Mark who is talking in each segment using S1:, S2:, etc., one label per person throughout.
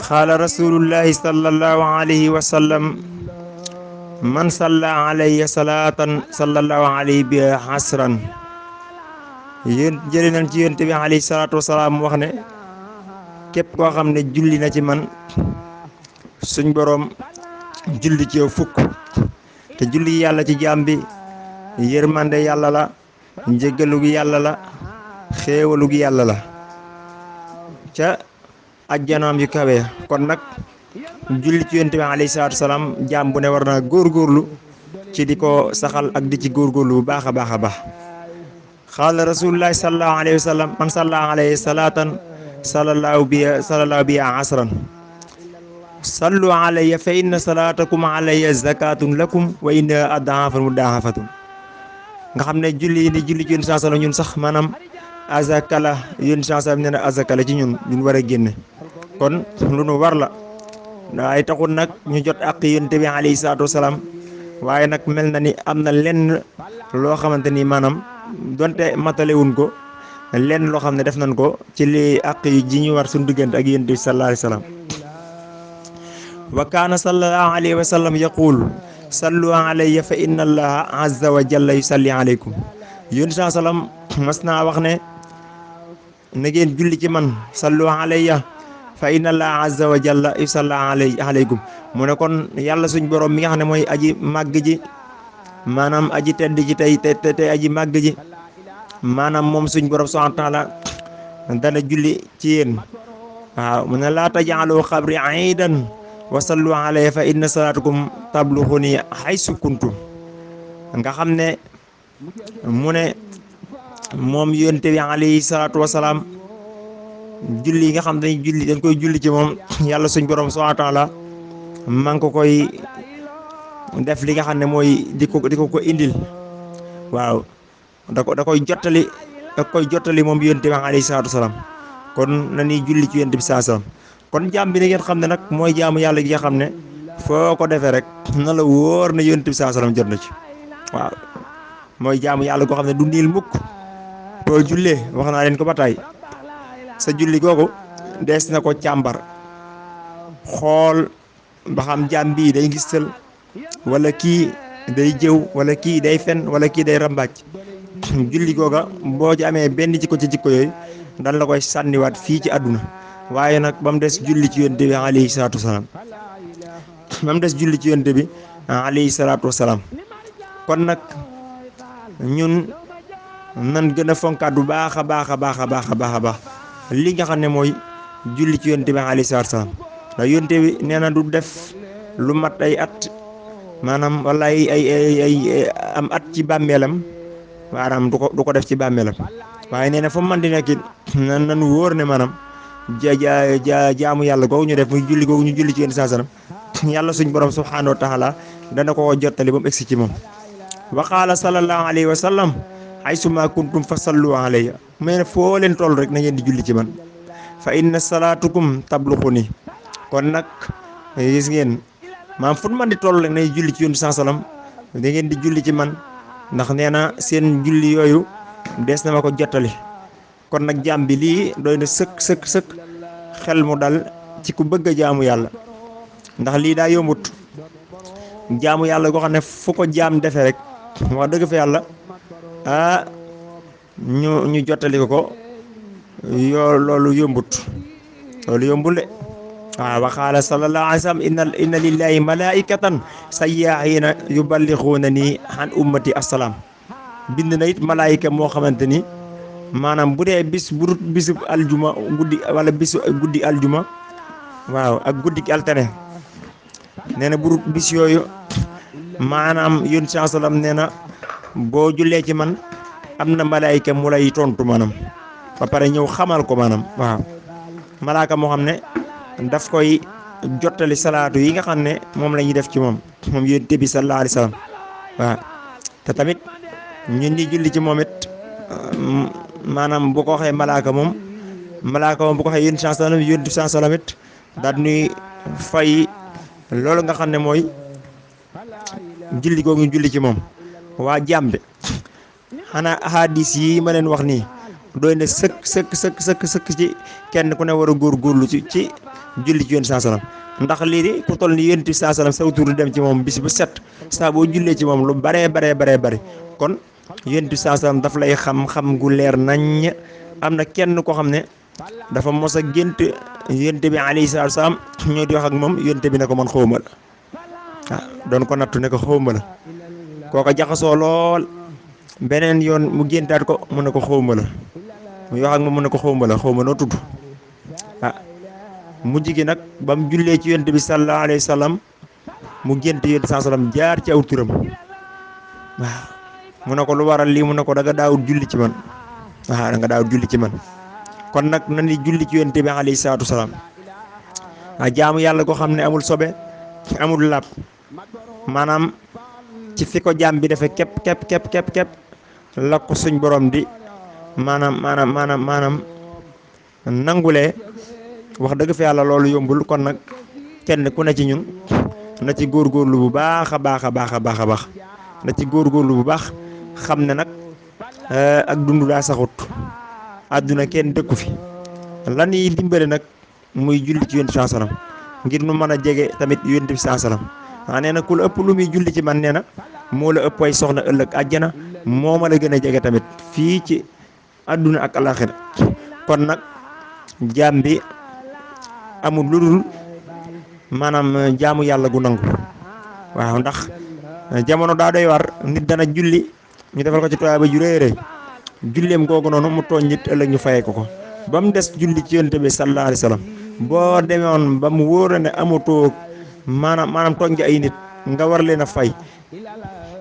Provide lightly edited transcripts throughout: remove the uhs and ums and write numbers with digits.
S1: qaala rasulullahi sallallahu alayhi wa sallam man salla alayya salaatan sallallahu alayhi bi asran yéen jëlee nañ ci yonent bi alayhi salaatu wasalaam wax ne képp koo xam ne julli na ci man suñ boroom julli ci yow fukk te julli yàlla ci jaam bi yërmande yàlla la njéggalu gi yàlla la xéewalu gi yàlla la ca ajjanaam yu kawe kon nag julli ci yonent bi alayhi salaatu wasalaam jaam bu ne war naa góorgóorlu ci di ko saxal ak di ci góorgóorlu bu baax a baax a baax qaala rasulullahi sallallahu alayhi wa sallam man salla alayhi salaatan sallallahu biha asran sallu alayya fa inna salaatakum alayya zakatun lakum wa inna ad'afan mudaafatun nga xam ne julli ci yonent saa sallam ñun sax maanaam azakala yonent saa sallam nee na azakala ci ñun war a génne kon lu nu war la waaye taxul nag ñu jot ak yonent bi alayhi salaatu wasalaam waaye nag mel na ni am na lenn loo xamante ni maanaam donte matalewuñ ko lenn loo xam ne def nañ ko ci li ak ji ñu war suñu diggante ak yonent bi sallallahu alayhi wa sallam wa kaana sallallahu alayhi wa sallam yaqul sallu alayya fa inna allaha azza wa jalla yusalli alaykum yonent saa sallam mas naa wax ne na ngeen julli ci man sallu alayya fa inna allaha azza wa jalla yusalli alaykum mu ne kon yàlla suñ borom mi nga xam ne mooy aji màgg ji maanaam aji tedd ji tey aji màgg ji maanaam moom suñ borom subhanahu wa taala dana julli ci yéen waaw mu ne laa tajaalu xabri aidan wa sallu alayya fa inna salaatukum tablughuni haysu kuntum nga xam ne mu ne moom yonent bi alayhi salaatu wasalaam julli yi nga xam dañ koy julli ci moom yàlla suñ borom subhanahu wa taala maa ngi ko koy def li nga xam ne mooy di ko indil waaw da koy jottali moom yonent bi alayhi salaatu wasalaam kon na ñuy julli ci yonent bi saa salaam kon jaam bi na ngeen xam ne nag mooy jaamu yàlla gi nga xam ne foo ko defee rek na la wóor na yonent bi saa salaam jot na ci waaw mooy jaamu yàlla goo xam ne du niil mukk boo jullee wax naa leen ko ba tey sa julli googu dees na ko càmbar xool ba xam jaam bii day ngistal wala kii day jëw wala kii day fen wala kii day rambàcc julli googa boo ci amee benn jikko ci jikko yooyu dal la koy sànniwaat fii ci àdduna waaye nag ba mu des julli ci yonent bi alayhi salaatu wasalaam kon nag ñun nan gën a fonkaat bu baax a baax a baax a baax a baax a baax li nga xam ne mooy julli ci yonent bi alayhi salaatu wasalaam ndax yonent bi nee na du def lu mat ay at maanaam wala ay am at ci bàmmeelam maanaam du ko def ci bàmmeelam waaye nee na fa man di nekk nan wóor ne maanaam jaamu yàlla googu ñu def muy julli googu ñu julli ci yonent saa sallam yàlla suñ borom subhanahu wa taala dana ko jottali ba mu egsi ci moom wa qaala sallallahu alayhi wa sallam haysuma kuntum fa sallu alayya mais ne foo leen toll rek na ngeen di julli ci man fa inna salaatukum tablughuni kon nag gis ngeen maam fu man di toll rek nay julli ci yonent saa sallam da ngeen di julli ci man ndax nee na seen julli yooyu dees na ma ko jottali kon nag jaam bi lii doy na sëkk xel mu dal ci ku bëgg a jaamu yàlla ndax lii daa yombut jaamu yàlla goo xam ne fu ko jaam defee rek wax dëgg fa yàlla ñu jottali ko loolu yombul de waaw wa qaala sallallahu alayhi wa sallam inna lillahi malaikatan sayyaahina yuballighuuna ni an ummati assalaam bind na it malaayika moo xamante ni maanaam bu dee bisu aljuma guddi aljuma waaw ak guddi altine nee na burut bis yooyu maanaam yonent saa sallam nee na boo jullee ci man am na malaayika mu lay tontu maanaam ba pare ñëw xamal ko maanaam waaw malaaka moo xam ne daf koy jottali salaatu yi nga xam ne moom la ñuy def ci moom yonent bi sallallahu alayhi wa sallam waaw te tamit ñun ñi julli ci moom it maanaam bu ko waxee malaaka moom bu ko waxee yonent saa sallam it daal nuy fay loolu nga xam ne mooy julli googu ñu julli ci moom waa jàmbe xanaa ahadis yi ma leen wax nii doy na sëkk ci kenn ku ne war a góorgóorlu ci julli ci yonent saa salaam ndax lii di ku toll ni yonent bi saa salaam saw tur di dem ci moom bis bu set saa boo jullee ci moom lu baree bari kon yonent bi saa salaam daf lay xam gu leer naññ. am na kenn koo xam ne dafa mos a gént yonent bi alayhi salaatu salaam ñoo di wax ak moom yonent bi ne ko man xawma la waaw doon ko nattu ne ko xawma la kooka jaxasoo lool beneen yoon mu géntaat ko mu ne ko xawma la muy wax ak moom mu ne ko xawma noo tudd mujj gi nag ba mu jullee ci yonent bi sallallahu alayhi wa sallam mu gént yonent saa sallam jaar ci aw turam waaw mu ne ko lu waral lii mu ne ko da nga daawut julli ci man waaw da nga daawut julli ci man kon nag na ni julli ci yonent bi alayhi salaatu salaam jaamu yàlla ko xam ne amul sobe amul làpp maanaam ci fi ko jaam bi defee képp la ko suñ borom di maanaam nangulee wax dëgg fa yàlla loolu yombul kon nag kenn ku ne ci ñun na ci góorgóorlu bu baax a baax na ci góorgóorlu bu baax xam ne nag ak dund daa saxut àdduna kenn dëkku fi lan yi dimbale nag muy julli ci yonent bi sallam ngir nu mën a jege tamit yonent bi sallam nee na ku la ëpp lu muy julli ci man nee na moo la ëpp ay soxna ëllëg àjjana moo ma la gën a jege tamit fii ci àdduna ak alaxira kon nag jaam bi amul lu dul maanaam jaamu yàlla gu nangu waaw ndax jamono daa doy war nit dana julli ñu defal ko ci tuyaaba ju rëy rëy julleem googu noonu mu tooñ nit ëllëg ñu fayee ko ba mu des julli ci yonent bi sallallahu alayhi wa sallam boo demoon ba mu wóor ne amatoo maanaam tooñ nga ay nit nga war leen a fay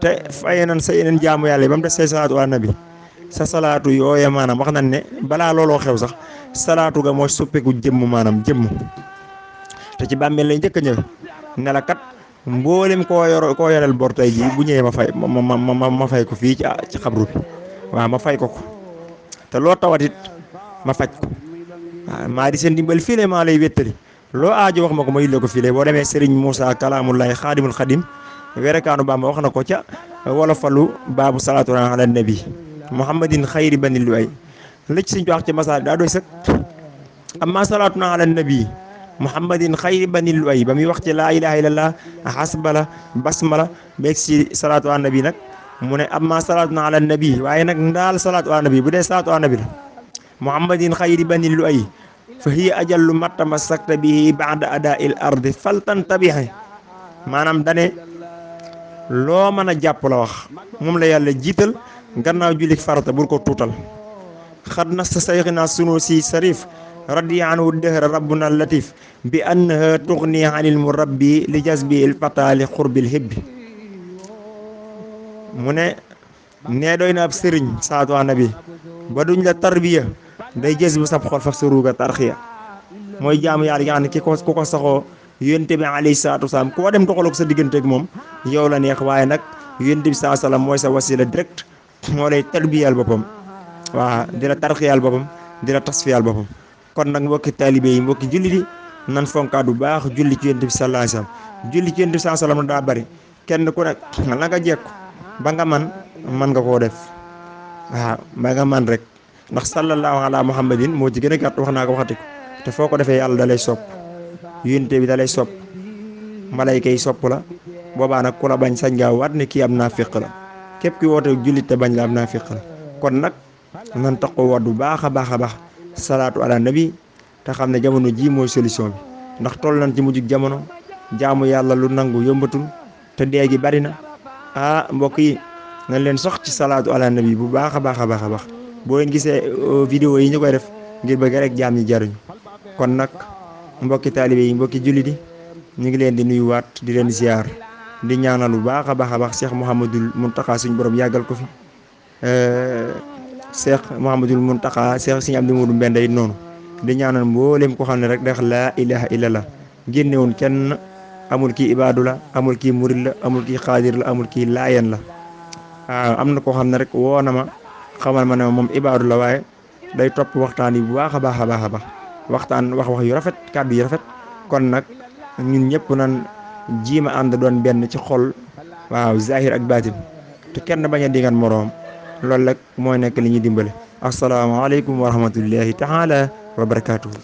S1: te fayee nañ sa yeneen jaamu yàlla yi ba mu des say salaatu ala nabi sa salaatu yooye maanaam wax nañ ne balaa looloo xew sax salaatu ga mooy soppeeku jëmm te ci bàmmeel lay njëkk a ñëw ne la kat mboolem koo yoreel bor tey jii bu ñëwee ma fay ko fii ci xabru bi waaw ma fay ko te loo tawatit ma faj ko waaw maa di seen dimbal fii maa lay wéttali loo aajo wax ma ko ma yille ko fii boo demee Serigne Moussa Kalaamullahi Xaadimul Xadim werekaanu Bamba wax na ko ca wala falu baabu salaatu ala nabi muhammadin xayri bani lu ay lëj suñ ko wax ci masaal daa doy sëkk amma salaatu ala nabi muhammadin xayri bani lu ay ba muy wax ci laa ilaha illallah hasbala basmala beeg si salaatu ala nabi nag mu ne amma salaatu ala nabi waaye nag ndaal salaatu ala nabi bu dee salaatu ala nabi la muhammadin xayri bani lu ay fa hiya ajallu mattama sakta bihi ba'da adaa'il ardi faltantabihi maanaam dane loo mën a jàpp la wax moom la yàlla jiital gannaaw jullik farata bul ko tuutal xad na sa sayxina sunu si sarif radiya anhu dëhra rabbuna latif bi annaha tuxni anil murabbi li jasbi il fatali xurbil hibbi mu ne nee doy na ab sëriñ saatu nabi ba duñ la tarbiya day gës bu sab xol fak sa ruuga tarxiya mooy jaamu yàlla yi nga xam ne ku ko saxoo yonent bi alayhi salaatu wasalaam koo dem doxaloo ko sa digganteeg moom yow la neex waaye nag yonent bi saa salaam mooy sa wasila direct moo lay tarbiyal boppam waaw di la tarxiyal boppam di la tasfiyal boppam kon nag mbokki taalibe yi mbokki julli di nan fonkaat bu baax julli ci yonent bi sallallahu alayhi wasallam julli ci yonent bi sallallahu alayhi wasallam daa bari kenn ku nekk la nga jekku ba nga man nga koo def waaw ba nga man rek ndax sallallahu ala muhammadin moo ci gën a gàtt wax naa ko waxati ko te foo ko defee yàlla da lay sopp yonent bi da lay sopp malayka yi sopp la boobaa nag ku la bañ sañ ngaa waat ne kii am naafiq la képp ki woote jullit te bañ la am naafiq la kon nag nan taxaw waat bu baax a baax salaatu ala nabi te xam ne jamono ji mooy solution bi ndax toll nañ ci mujjug jamono jaamu yàlla lu nangu yombatul te dee gi bari na mbokk yi nañ leen sox ci salaatu ala nabi bu baax a baax boo leen gisee vidéo yi ñu koy def ngir bëgg rek jaam ñi jaruñu kon nag mbokki taalibe yi mbokki julli di ñu ngi leen di nuyuwaat di leen ziar di ñaanal bu baax a baax Cheikh Mouhamadul Mountakha suñu borom yàggal ko fi Cheikh Mouhamadul Mountakha Cheikh Serigne Abdou Modou Mbenda it noonu di ñaanal mboolem ko xam ne rek dax laa ilaha illallah génnewun kenn amul kii ibaadu la amul kii murid la amul kii xaadir la amul kii laayen la waaw am na koo xam ne rek woo na ma xamal ma ne moom ibaadu la waaye day topp waxtaan yi bu baax a baax waxtaan wax yu rafet kàddu yu rafet kon nag ñun ñëpp nan jiima ànd doon benn ci xol waaw zahir ak baatin te kenn bañ a dingan moroom loolu rek mooy nekk li ñuy dimbale asalaamaaleykum wa rahmatullahi taala wa barakaatuhu